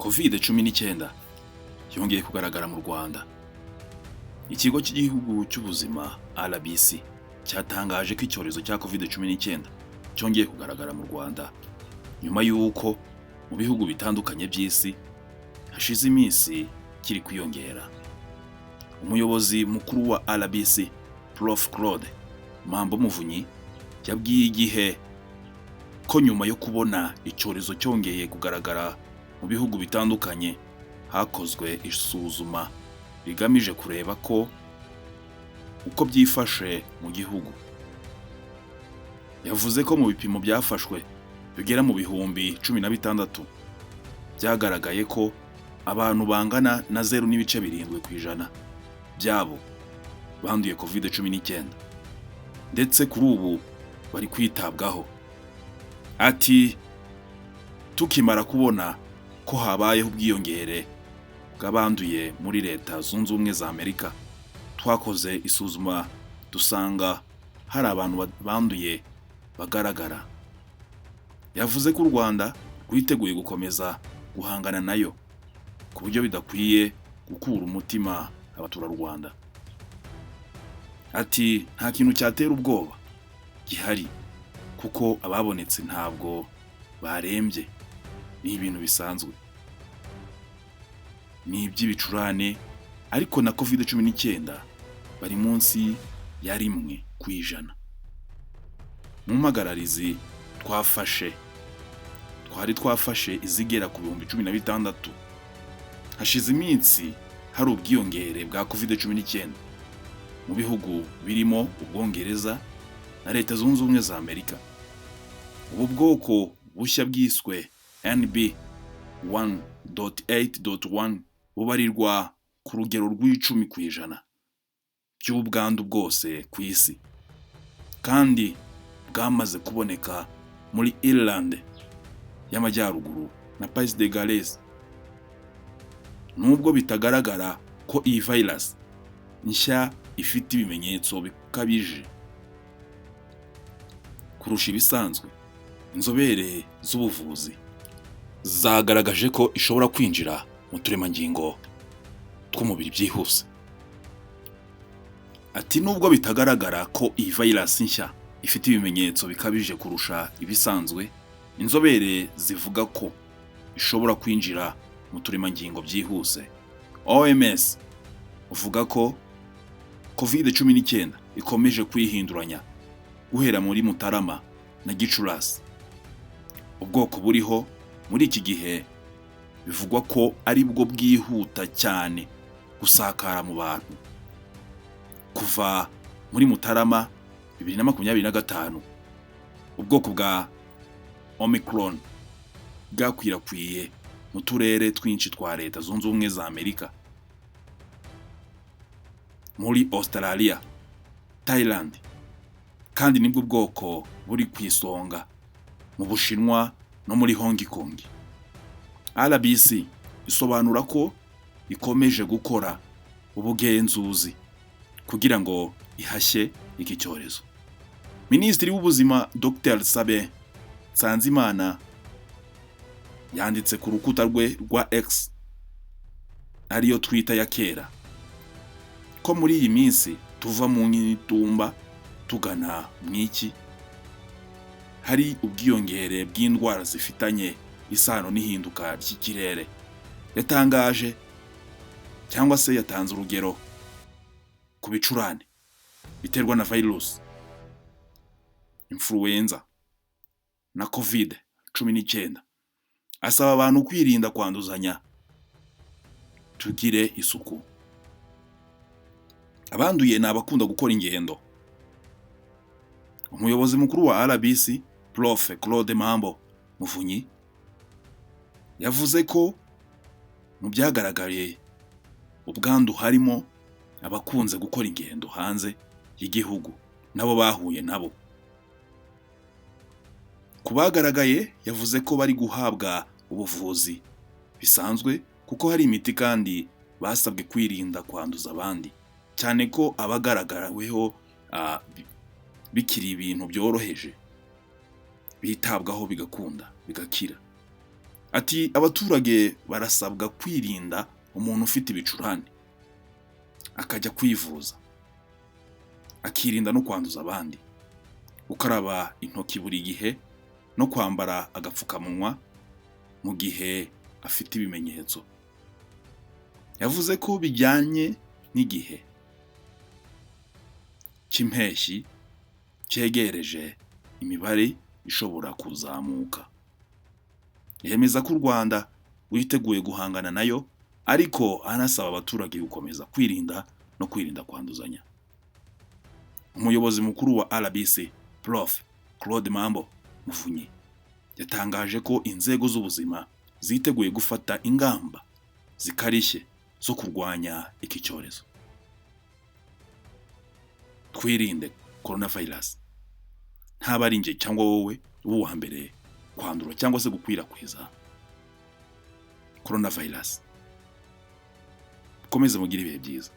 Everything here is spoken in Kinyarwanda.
Covid-19 yongeye kugaragara mu Rwanda. Ikigo cy'Igihugu cy'Ubuzima RBC cyatangaje ko icyorezo cya Covid-19 cyongeye kugaragara mu Rwanda nyuma y'uko mu bihugu bitandukanye by'isi hashize iminsi kiri kwiyongera. Umuyobozi mukuru wa RBC, Prof Claude Mambo Muvunyi, yabwiye Igihe ko nyuma yo kubona icyorezo cyongeye kugaragara mu bihugu bitandukanye, hakozwe isuzuma rigamije kureba ko uko byifashe mu gihugu. Yavuze ko mu bipimo byafashwe bigera mu 16,000, byagaragaye ko abantu bangana na 0.7% byabo banduye Covid-19, ndetse kuri ubu bari kwitabwaho. Ati: "Tukimara kubona ko habayeho ubwiyongere bw'abanduye muri Leta Zunze Ubumwe za Amerika, twakoze isuzuma dusanga hari abantu banduye bagaragara." Yavuze ko u Rwanda rwiteguye gukomeza guhangana nayo, ku buryo bidakwiye gukura umutima abaturarwanda. Ati: "Nta kintu cyatera ubwoba gihari, kuko ababonetse ntabwo barembye, ni ibintu bisanzwe, ni iby'ibicurane, ariko na Covid-19 bari munsi ya 1%. Mu mpagararizi twafashe, twari twafashe izigera ku 16,000." Hashize iminsi hari ubwiyongere bwa Covid-19 mu bihugu birimo Ubwongereza na Leta Zunze Ubumwe za Amerika. Ubu bwoko bushya bwiswe NB 1.8.1 bubarirwa ku rugero rw'10% by'ubwandu bwose ku isi, kandi bwamaze kuboneka muri Ireland y'Amajyaruguru na Pays de Galles. Nubwo bitagaragara ko iyi virus nshya ifite ibimenyetso bikabije kurusha ibisanzwe, inzobere z'ubuvuzi zagaragaje ko ishobora kwinjira mu turemangingo tw'umubiri byihuse. Ati: "Nubwo bitagaragara ko iyi virus nshya ifite ibimenyetso bikabije kurusha ibisanzwe, inzobere zivuga ko ishobora kwinjira mu turemangingo byihuse." OMS uvuga ko Covid-19 ikomeje kwihinduranya guhera muri Mutarama na Gicurasi. Ubwoko buriho muri iki gihe bivugwa ko ari bwo bwihuta cyane gusakara mu bantu. Kuva muri Mutarama 2025, ubwoko bwa Omicron bwakwirakwiye mu turere twinshi twa Leta Zunze Ubumwe za Amerika, muri Australia, Thailand, kandi nibwo bwoko buri ku isonga mu Bushinwa no muri Hong Kong. RBC isobanura ko ikomeje gukora ubugenzuzi kugira ngo ihashye iki cyorezo. Minisitiri w'Ubuzima Dr Sabin Nsanzimana yanditse ku rukuta rwe rwa X, ariyo Twitter ya kera, ko muri iyi minsi tuva mu itumba tugana mu iki, hari ubwiyongere bw'indwara zifitanye isano n'ihinduka ry'ikirere. Yatangaje cyangwa se yatanze urugero ku bicurane biterwa na virusi influenza na Covid-19, asaba abantu kwirinda kwanduzanya, tugire isuku. Abanduye ni abakunda gukora ingendo. Umuyobozi mukuru wa RBC, Prof Claude Mambo Muvunyi, yavuze ko mu byagaragaye ubwandu harimo abakunze gukora ingendo hanze y'igihugu nabo bahuye nabo. Ku bagaragaye, yavuze ko bari guhabwa ubuvuzi bisanzwe kuko hari imiti, kandi basabwe kwirinda kwanduza abandi, cyane ko abagaragaraweho bikiri ibintu byoroheje bitabwaho bigakunda bigakira. Ati abaturage barasabwa kwirinda umuntu ufite ibicurane, akajya kwivuza, akirinda no kwanduza abandi, gukaraba intoki buri gihe no kwambara agapfukamunwa mu gihe afite ibimenyetso. Yavuze ko bijyanye n'igihe cy'impeshyi cyegereje imibare ishobora kuzamuka. Yemeza ko u Rwanda rwiteguye guhangana nayo, ariko anasaba abaturage gukomeza kwirinda no kwirinda kwanduzanya. Umuyobozi mukuru wa RBC, Prof Claude Mambo Muvunyi, yatangaje ko inzego z'ubuzima ziteguye gufata ingamba zikarishye zo kurwanya iki cyorezo. Twirinde coronavirus, ntaba ari njye cyangwa wowe uba uwa mbere kwandura cyangwa se gukwirakwiza coronavirus. Mukomeze mugire ibihe byiza.